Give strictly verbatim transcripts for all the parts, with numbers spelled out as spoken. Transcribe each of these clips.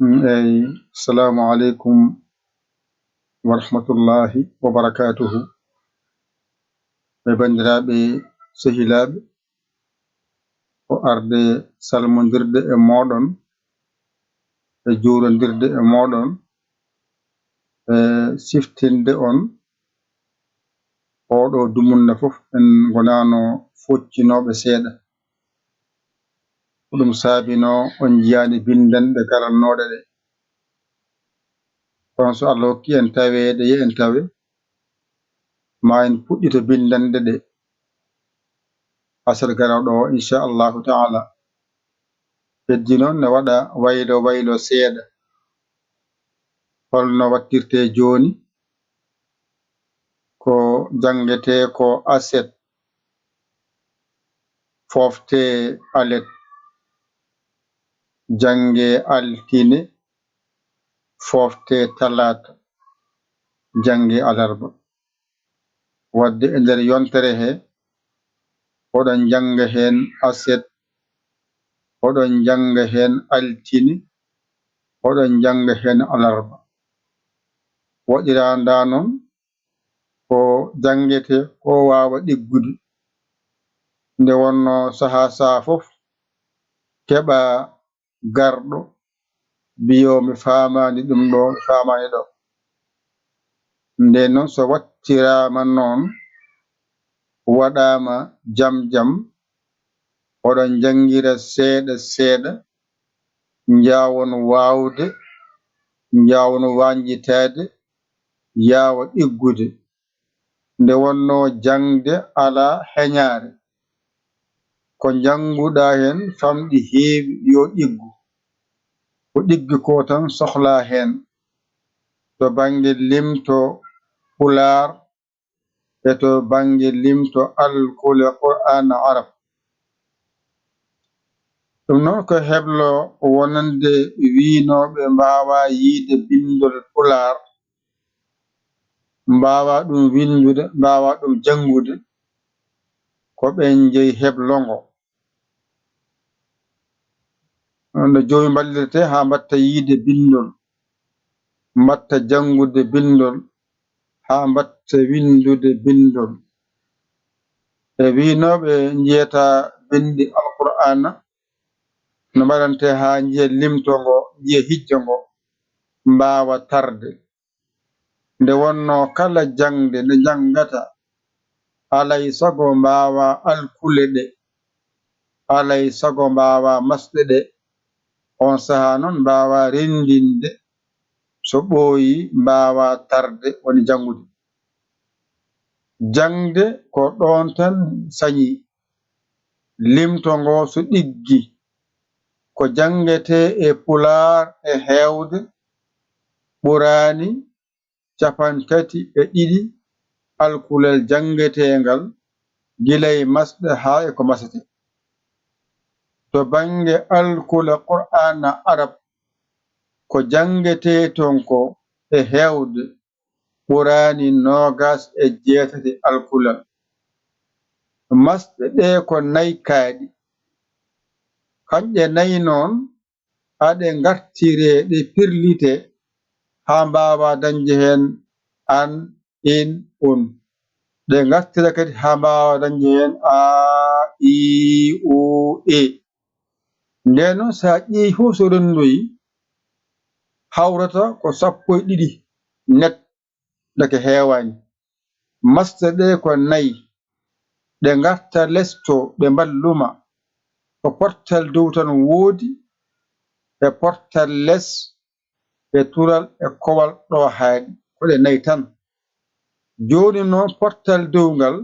Mm, eyi, assalamu aleykum wa rahmatullahi wa barakatuhu. E banndiraaɓe, sehilaaɓe, ko arde salmondirde e mooɗon, e juurondirde e mooɗon, e siftinde on ooɗo dumunna fof en ngonaano foccinooɓe seeɗa. Ko ɗum saabinoo on njiyaani binndanɗe garannooɗe ɗe. Kono so Allah hokki en taweede, yo en tawe, ma en puɗɗito binndanɗe ɗe. Aset garooɗo o, inchallahu taala. Heddi noon ne waɗa waylo waylo seeɗa. Holno wattirte jooni? Ko janngete ko aset, fofte alet, jannge altine, fofte talaata, jannge alarba. Wadde e nder yontere he, oɗon njannga heen aset, oɗon njannga heen altine, oɗon njannga heen alarba. Waɗiraa ndaa noon ko janngete ko waawa ɗiggude. Nde wonnoo sahaa sahaa fof keɓa garɗo biyo mi faamaani ɗum ɗo, mi faamaani ɗo. Nde noon so wattiraama noon, waɗaama jam jam, oɗon njanngira seeɗa seeɗa, njaawon waawde, njaawon wañjitaade, yaawa ɗiggude. Nde wonnoo jaŋde alaa heñaare, ko njannguɗaa heen famɗi heewi yo ɗiggu. Ko ɗiggi ko tan sohlaa heen, to bannge limto Pulaar e to bannge limto alkule Qur'aana Arab. Ɗum noon ko heblo wonande wiynooɓe mbaawaa yiyde binndol Pulaar, mbaawaa ɗum winndude, mbaawaa ɗum janngude, ko ɓeen njeyi heblo ngo. No jowi mballirte haa mbaɗta yiyde binndol, mbaɗta janngude binndol, haa mbaɗta winndude binndol. E wiynooɓe njiyata binndi Alqur'aana, no mbaɗante haa njiya limto ngo, njiya hijjo ngo, mbaawa tarde. Nde wonnoo kala jaŋde nde njanngata, alay sago mbaawaa alkule ɗe, alay sago mbaawaa masɗe ɗe, oon sahaa noon mbaawaa renndinde, so ɓooyii mbaawaa tarde woni janngude. Jaŋde ko ɗoon tan sañi, limto ngo so ɗiggi, ko janngetee e Pulaar e heewde ɓuraani cappanɗe tati e ɗiɗi alkulal janngeteengal gila e masɗe haa e ko masetee. To bannge alkule Qur'aana Arab, ko janngetee toon ko e heewde ɓuraani noogaas e jeetati alkulal. Masɗe ɗee ko nay kaaɗi. Kañƴe nay noon, aɗe ngartiree, ɗe pirlitee haa mbaawaa dañde heen an, in, un. Ɗe ngartira kadi haa mbaawaa dañde heen a, i, u, e. Ndeen noon, so a ƴeewi fof so renndoyi, hawrata ko sappo e ɗiɗi net, ndeke heewaani. Masɗe ɗee ko nay, ɗe ngarta les to, ɗe mballuma. Ko pottal dow tan woodi, e pottal les, e tural, e kowal ɗo haaɗi. Ko ɗe nay tan. Jooni noon, pottal dow ngal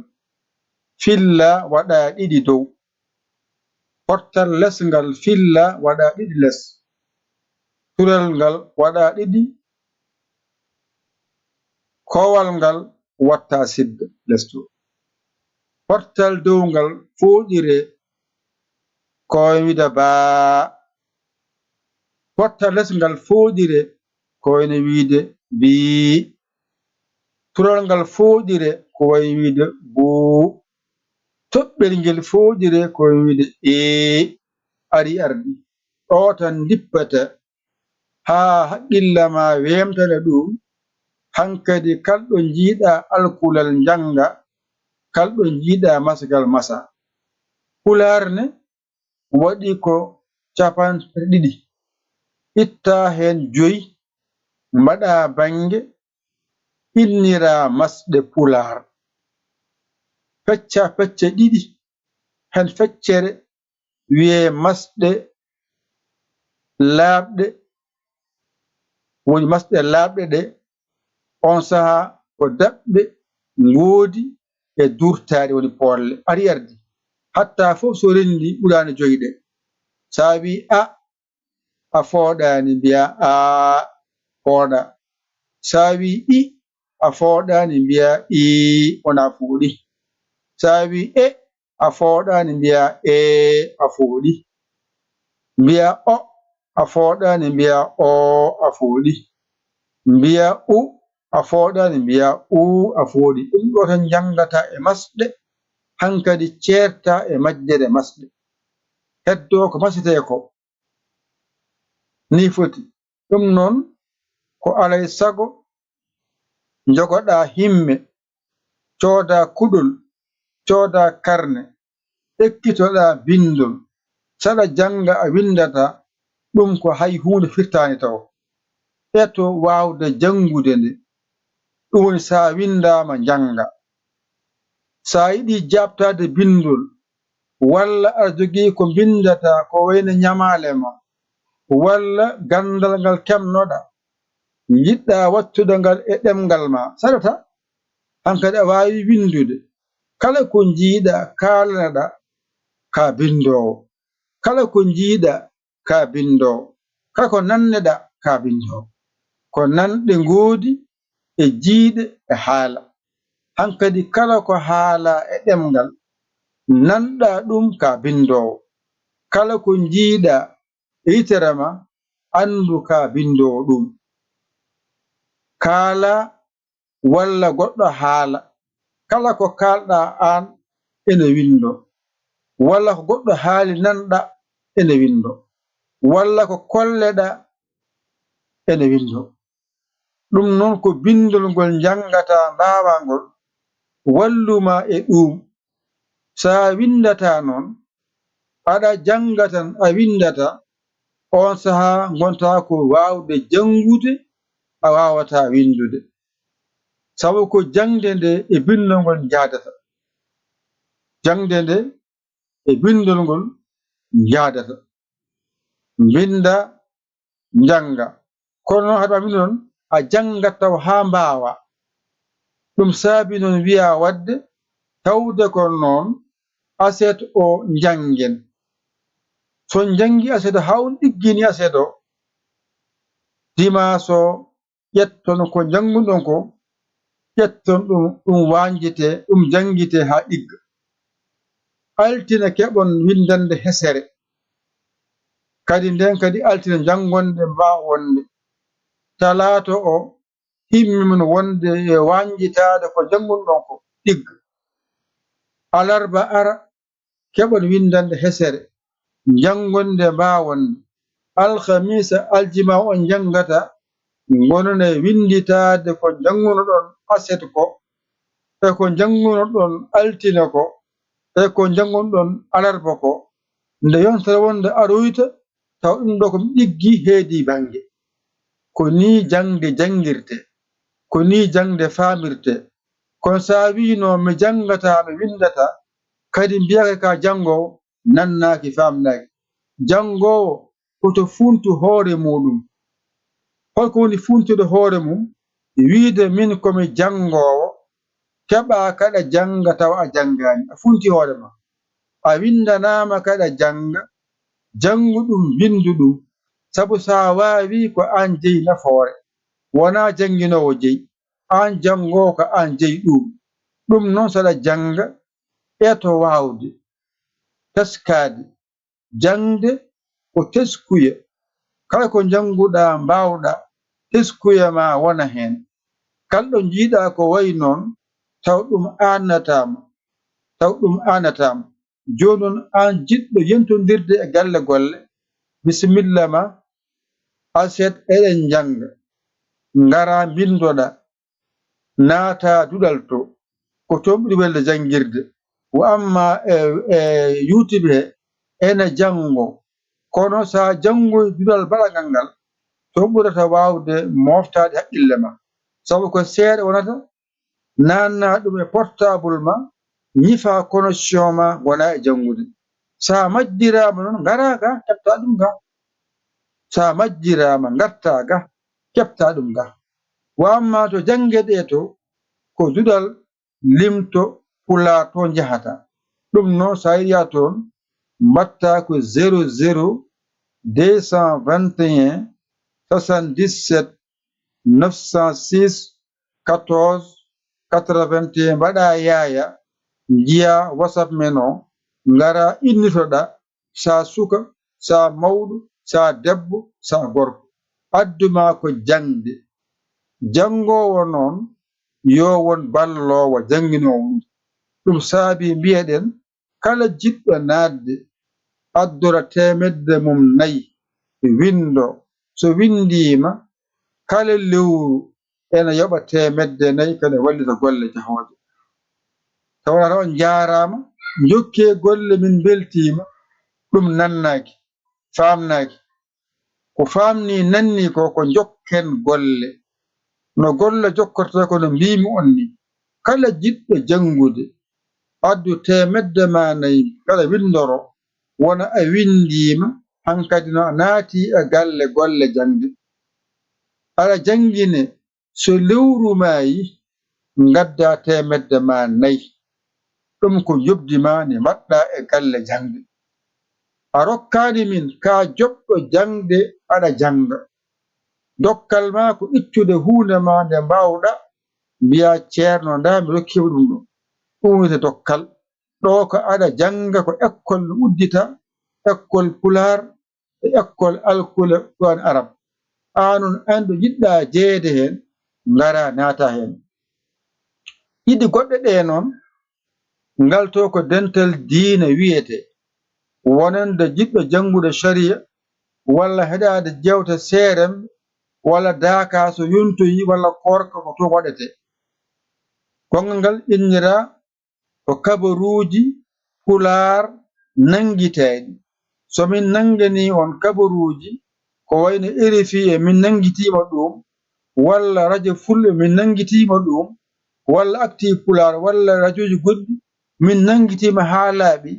filla waɗa ɗiɗi dow. Pottal les ngal filla waɗa ɗiɗi les. Tural ngal waɗa ɗiɗi, kowal ngal watta sidda les to. Pottal dow ngal fooƴire ko en wiida baa. Pottal les ngal fooƴire ko ene wiyde bii. Tural ngal fooƴire ko wayi wiyde buu. Toɓɓel ngel fooƴire ko wayi wiyde ee. Ari ardi. Ɗo tan ndippata. haa haqqilla ma weemtana ɗum, hankadi kal ɗo njiiɗa alkulal njannga, kal ɗo njiiɗa masgal masa. Pulaar ne waɗi ko capanɗe ɗiɗi, itta heen joyi, mbaɗa bannge, innira masɗe Pulaar. Pecca pecce ɗiɗi, heen feccere wiyee masɗe laaɓɗe, woni masɗe laaɓɗe ɗe, oon sahaa ko daɓɓe ngoodi e durtaari, woni poolle. Ari ardi, hatta fof so renndi ɓuraani joyi ɗe. So a wii a, a fooɗaani, mbiyaa aa, fooɗa. So a wii i, a fooɗaani, mbiyaa ii, wonaa fooɗi. So a wii e, a fooɗaani, mbiyaa ee, a fooɗi. Mbiyaa o, a fooɗaani, mbiyaa oo, a fooɗi. Mbiyaa u, a fooɗaani, mbiyaa uu, a fooɗi. Ɗum ɗo tan njanngata e masɗe, hankadi ceerta e majjere masɗe. Heddoo ko masetee ko. Nii foti. Ɗum noon, ko alay sago njogoɗaa himme, coodaa kuɗol, coodaa karne, ekkitoɗaa binndol, saɗa jannga a winndataa, ɗum ko hay huunde firtaani taw. Eto waawde janngude nde, ɗum woni so a winndaama njannga. So a yiɗii jaaɓtaade binndol, walla aɗa jogii ko mbinndataa ko wayno ñamaale ma, walla ganndal ngal keɓnoɗaa, njiɗɗaa waɗtude ngal e ɗemngal ma, saɗata hankadi a waawi winndude. Kala ko njiiɗaa kaalanaɗaa ka binndoowo, kala ko njiiɗaa ka binndoowo, kala ko nanneɗaa ka binndoowo. Ko nanɗe ngoodi e jiiɗe e haala. Hankadi kala ko haalaa e ɗemngal, nanɗaa ɗum ka binndoowo. Kala ko njiiɗaa e yitere ma, anndu ka binndoowo ɗum. Kaalaa walla goɗɗo haala, kala ko kaalɗaa aan ene winndoo, walla ko goɗɗo haali nanɗaa ene winndoo, walla ko kolleɗaa ene winndoo. Ɗum noon ko binndol ngol njanngataa mbaawaa ngol wallu ma e ɗuum. So a winndataa noon, aɗa jannga tan a winndataa, oon sahaa ngontaa ko waawde janngude, a waawataa winndude. Sabu ko jaŋde nde e binndol ngol njahdata. Jaŋde nde e binndol ngol njahdata. Mbinnda, njannga. Kono noon, haɗa anndi noon, a janngat taw haa mbaawaa. Ɗum saabi noon wiyaa waɗde, tawde ko noon, aset o njanngen. So on njanngii aset o haa on ɗigginii aset o, dimaas o ƴetton ko njannguɗon ko, ƴetton ɗum, ɗum wañjitee, ɗum janngitee haa ɗigga. Altine keɓon winndannde hesere. Kadi ndeen kadi altine njanngon nde mbaawa wonde. Talaata o himmi mon wonde e wañjitaade ko njanngunɗon ko ɗigga. Alarba ara keɓon winndannde hesere, njanngon nde mbaawon nde. Alkamiisa, aljuma on njanngata, ngonon e winnditaade ko njanngunoɗon aset ko, e ko njanngunoɗon altine ko, e ko njanngunoɗon alarba ko. Nde yontere wonde aroyta, taw ɗum ɗo ko mi ɗiggi heedi bannge. Ko nii jaŋde janngirtee, ko nii jaŋde faamirtee. Kono so a wiino mi janngataa, mi winndataa, kadi mbiyaka ka janngoowo, nannaaki, faamnaaki. Janngoowo hoto fuuntu hoore muuɗum. Holko woni fuuntude hoore mum? Wiide min ko mi janngoowo, keɓaa kaɗa jannga tawa a janngaani, a fuunti hoore ma. A winndanaama kaɗa jannga, janngu ɗum, winndu ɗum. Sabu so a waawii ko aan jeyi nafoore, wonaa jannginoowo jeyi, aan janngoowo ko aan jeyi ɗuum. Ɗum noon saɗa jannga, eto waawde, teskaade. Jaŋde ko teskuya. Kala ko njannguɗaa, mbaawɗaa, teskuya ma wona heen. Kala ɗo njiiɗaa ko wayi noon, taw ɗum aannataa ma, taw ɗum aannataa ma. Jooni noon, aan jiɗɗo yentondirde e galle golle, bisimilla ma, Aset eɗen njannga, ngaraa mbinndoɗaa, naataa duɗal to, ko toon ɓuri welde janngirde. Wa amma e, e YouTube he, ene janngo, kono so a janngoy duɗal baɗangal ngal, toon ɓurata waawde mooftaade haqqille ma, sabu ko seeɗa wonata, naanna ɗum e portable ma, ñifa connexion ma, wona e janngude. So a majjiraama noon, ngaraa ga, keɓtaa ɗum ga. So a majjiraama, ngartaa ga, keɓtaa ɗum ga. Wa amma to jannge ɗee to, ko duɗal limto Pulaar to njahata. Ɗum noon, so a yiɗi toon, mbaɗtaa ko zéro zéro deux cent vingt et un soixante-dix-sept neuf cent six quatorze quatre-vingt-un, mbaɗaa yaaya, njiyaa WhatsApp men o, ngaraa innitoɗaa, so a suka, so a mawɗo, so a debbo, so a gorko. Addu maa ko jaŋde. Janngoowo noon, yo won balloowo jannginoowo ɗum. Ɗum saabii mbiyeɗen, kala jiɗɗo naatde, addora teemedde mum nayi, winndo. So winndiima, kala lewru ene yoɓa teemedde nayi, kadi wallita golle jahooje. Tawata on njaaraama, njokkee golle, min mbeltiima, ɗum nannaaki, faamnaaki. Ko faamnii, nannii ko, ko njokken golle. No golle jokkortee ko no mbiimi on ni. Kala jiɗɗo janngude, addu teemedde ma nayi, kala winndoro, wona a winndiima, hankadi no a naatii e galle golle jaŋde. Aɗa janngine, so lewru maayi, ngaddaa teemedde ma nayi. Ɗum ko njoɓdi ma ndi mbaɗɗaa e galle jaŋde. A rokkaani min ka joɓɗo jaŋde aɗa jannga. Dokkal ma ko ittude huunde ma nde mbaawɗaa, mbiyaa, "Ceerno, ndaa mi rokkiima ɗum ɗo." Ɗum wiyetee dokkal. Ɗo ko aɗa jannga, ko ekkol no uddita, ekkol Pulaar, e ekkol alkule ko an Arab. Aan on, aan ɗo njiɗɗaa jeyeede heen, ngaraa naataa heen. Ɗiɗi goɗɗe ɗee noon, ngal to ko dental diine wiyetee, wonande jiɗɗo janngude sariya, walla heɗaade jeewte seeremɓe, walla daaka so yontoyii, walla koorka ko toon waɗetee. Konngol ngal inniraa ko kabaruuji Pulaar nanngiteeɗi. So min nannganii on kabaruuji, ko wayno R F I e min nanngitii ma ɗum, walla rajo Fulɓe min nanngitii ma ɗum, walla Actu Pulaar, walla rajooji goɗɗi min nanngitii ma haa laaɓi,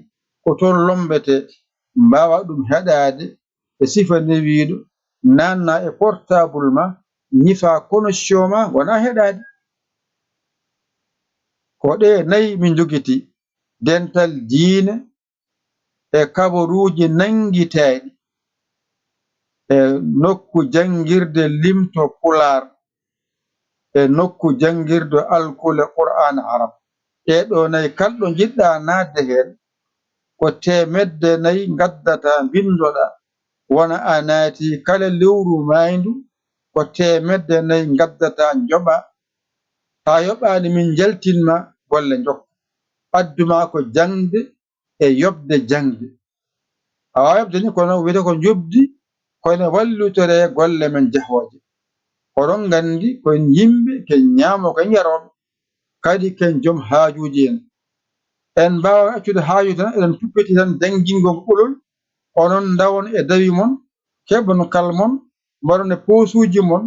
ko toon lommbetee, mbaawaa ɗum heɗaade e sifa newiiɗo, naatnaa e portable ma, ñifaa connexion ma, wonaa heɗaade. Ko ɗee nayi min njogitii, dental diine e kabaruuji nanngiteeɗi, e nokku janngirde limto Pulaar, e nokku janngirde alkule Qur'aan Arab. Ɗee ɗoo nayi, kala ɗo njiɗɗaa naatde heen, ko teemedde nayi ngaddataa, mbinndoɗaa, wona a naatii. Kala lewru maayndu, ko teemedde nayi ngaddataa, njoɓaa. So a yoɓaani, min njaltin ma golle, njokka. Addu maa ko jaŋde e yoɓde jaŋde. A waawaa yoɓde ni, kono wiyetee ko njoɓdi, ko ene wallitoree golle men jahooje. Oɗon nganndi ko en yimɓe, ko en ñaamooɓe, ko en yarooɓe, kadi ko en joom haajuuji en. En mbaawaa accude haaju tan, eɗen tuppiti tan janngingol ɓolol, onon ndawon e dawi mon, keɓon kal mon, mbaɗon e poosuuji mon,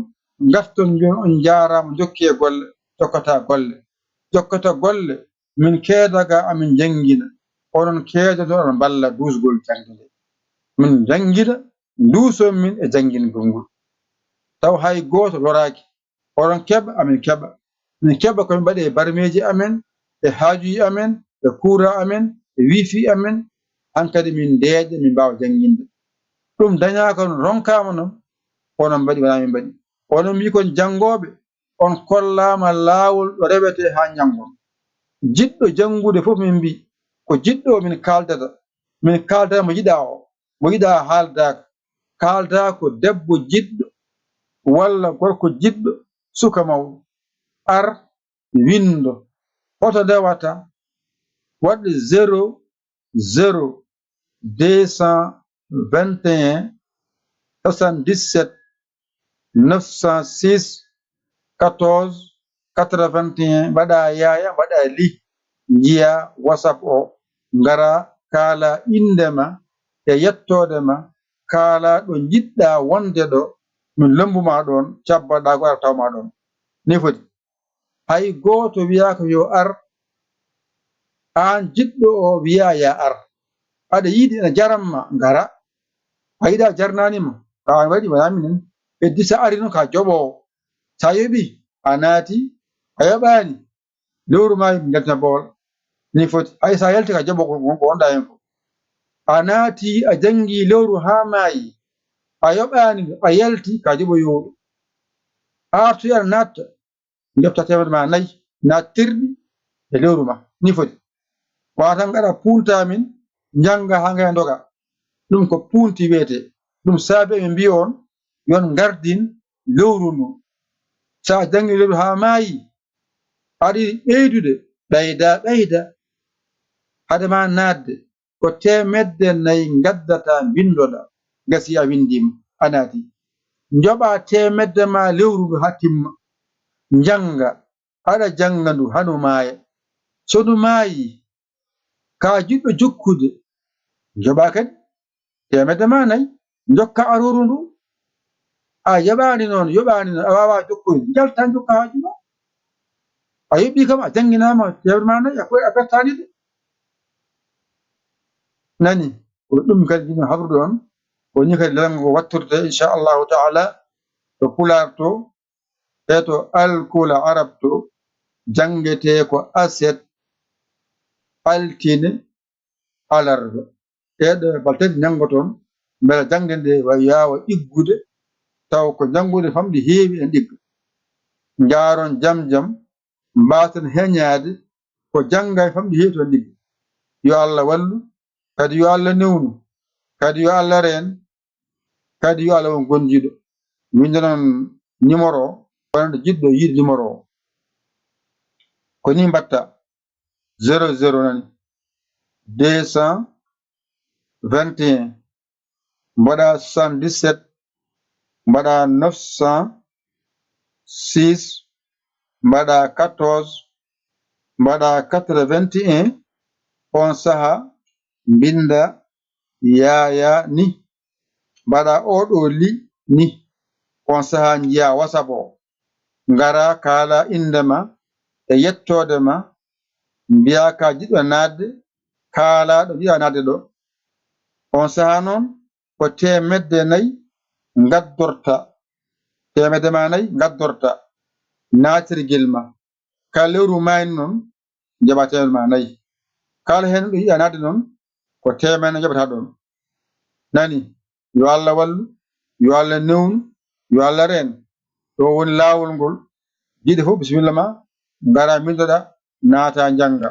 ngarton mbiyon on njaaraama, njokkee golle, jokkataa golle. Jokkata golle, min keeda ga, amin njanngina, onon keeda ɗo, oɗon mballa duusgol jaŋde nde. Min njanngina, nduuson min e janngingol ngol. Taw hay gooto loraaki. Oɗon keɓa, amin keɓa. Min keɓa ko min mbaɗi e barmeeji amen, e haajuuji amen, e kuuraa amen, e wifi amen, hankadi min ndeeƴa, min mbaawa jannginde. Ɗum dañaaka noon, ronkaama noon, onon mbaɗi, wonaa min mbaɗi. Onon mbiyi kon janngooɓe, on kollaama laawol ɗo rewetee haa njanngon. Jiɗɗo janngude fof min mbiyi, ko jiɗɗo o min kaaldata, min kaaldata mo yiɗaa o, mo yiɗaa haaldaaka. Kaaldaa ko debbo jiɗɗo walla gorko jiɗɗo, suka mawɗo. Ar, winndo. Hoto ndewata? Waɗ zéro zéro deux cent vingt et un soixante-dix-sept neuf cent six, quatorze, quatre-vingt-un, mbaɗa yaaya, mbaɗa li, njiya WhatsApp o, ngara kaala innde ma e yettoode ma, kaala ɗo njiɗɗa wonde ɗo, min lombuma ɗon, cabbaɗa ko ara tawma ɗon. Ni foti. Hay gooto wiyaaka yo ar, aan jiɗɗo o wiya ya ar. Aɗa yiɗi ena jaramma, ngara. A yiɗa jarnanima, ka an waɗi, wona minen. Heddi sa ari noon ka joɓoowo. Sa yoɓi, a naati, a yoɓaani, lewru maayi njaltina boowal. Ni foti. Hay sa yalti ka joɓo ko, ko wonda hen ko. A naati, a janngi lewru haa maayi. A yoɓaani, a yalti ka joɓo yowɗo. A artoyi aɗa natta, njoɓta teemedde ma nayi, naattirɗi e lewru ma. Ni foti. Wata tan ngaɗa punta min, njannga haa ngaya ndoga. Ɗum ko punti wiyete. Ɗum saabi emin mbiya on, yon ngardin lewru ndu. Sa janngi lewru haa maayi, aɗa yiɗi ɓeydude, ɓeyda, ɓeyda. Hade ma naatde, ko teemedde nayi ngaddata, mbinndoɗa. Gasi a winndima, a naati. Njoɓa teemedde ma lewru ndu haa timma. Njannga, aɗa jannga ndu haa ndu maaya. So ndu maayi, ka jiɗɗo jokkude, njoɓa kadi teemedde ma nayi, njokka arooru ndu. A yoɓaani noon, yoɓaani noon, a waawaa jokkoyde, njalta njokka haaju ma. A yoɓii kam, a jannginaama teemedde ma nayi, a koy-, a pertaani de. Nani, ko ɗum kadi jiɗmi habrude on, ko ni kadi lelango ngo wattirte, inchallahu taala, to Pulaar to, e to alkula Arab to, janngetee ko aset, altine, alarba. Ɗee ɗo balɗe tati njanngoton, mbela jaŋde nde wa-, yaawa ɗiggude, taw ko njanngude famɗi heewi en ɗigga. Njaaron jam jam, mbaasen heñaade ko jannga e famɗi heewi toon ɗigga. Yo Allah wallu, kadi yo Allah newnu, kadi yo Allah reen, kadi yo Allah won gondiiɗo. Winndanon numéro o, wonande jiɗɗo yiide numéro o. Ko ni mbatta, zéro zéro nani, deux cent vingt et un, mbaɗa soixante-dix-sept, mbaɗa neuf cent six, mbaɗa quatorze, mbaɗa quatre-vingt-un, on saha mbinnda Yaya ni, mbaɗa oɗo li ni, on saha njiya WhatsApp o, ngara kaala innde ma e yettoode ma, mbiya ka jiɗɗo naatde, kaala ɗo njiɗa naatde ɗo. On saha noon ko teemedde nayi ngaddorta, teemedde ma nayi ngaddorta naatirgel ma. Kala lewru mayni noon, njaɓa teemedde ma nayi. Kala heen ɗo yiɗa naatde noon, ko teemedde nayi njaɓata ɗoon. Nani, yo Allah wallu, yo Allah newnu, yo Allah reen. Ɗo woni laawol ngol. Jiɗɗo fof, bisimilla ma, ngara mbinndoɗa, naata njannga.